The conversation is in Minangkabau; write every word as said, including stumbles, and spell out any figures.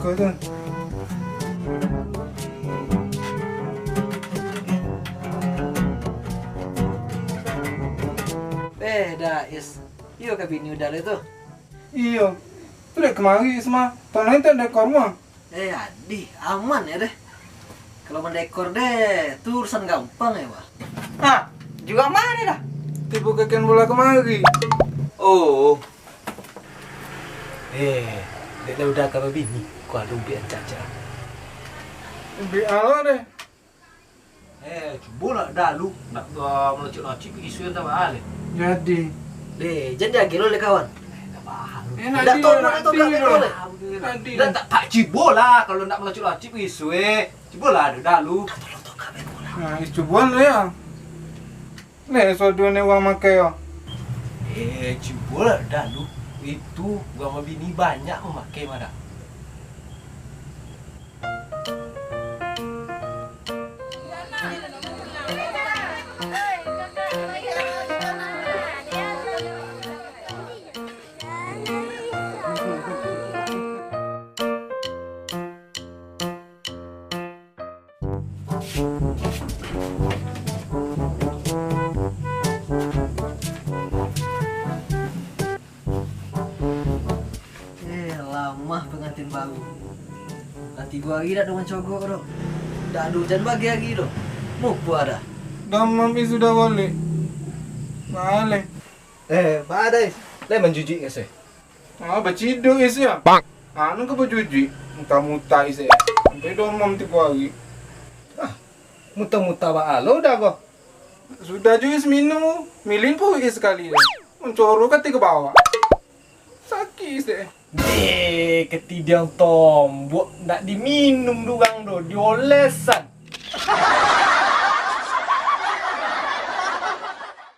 Eh, dah, Is. Iyo ka bini Uda lai tu? Iyo. Tu dek kamari, Is, mah. Tahun lain tak dekor mah. Eh, Adih, aman yo deh. Kalau mandekor deh, tu urusan gampang yo, Bah. Ha, juo mah dah. Tibo kakian bola kamari. Oh. Eh, dek lah Uda ka babini, ko ado umpiak rancak-rancak. Umpiak apo deh? Eh, cubolah dalu, nak, ah, malacik-lacik pai isuak, entah baa lai. Jadi. Deh, jan diagiah lo dek kawan. Eh, dah paham. Eh, ndak tahu, ndak tahu, ndak tahu. Ndak, tak, tak, cubolah, kalau ndak malacik-lacik pai isuak, eh. Cubolah dalu. Nah, is cuboan lo yo. Leh, sodo ni urang makai yo. Eh, cubolah dalu. Itu urang babini banyak mamakai mah dah. Eh, lamah pangantin baru. Lah tigo ari dak ado mancogok doh. Dak ado ujan bagai ari doh. Mupua dah. Damam is sudah baliak. Maleh. Eh, baa dah, Is? Lai manjujuik ka isuak? Ah, baciduk is yo. Anu ka bajujuik, muntah-muntah is eh. Sampai damam tigo ari. Ah, muntah-muntah baa lo Uda ko. Sudah juo is minum, milin paruik is sakali tu. Mancoro ka tigo bawah. Sakik is eh. Deh, katidiang tombok ndak diminum dek urang doh, diolesan.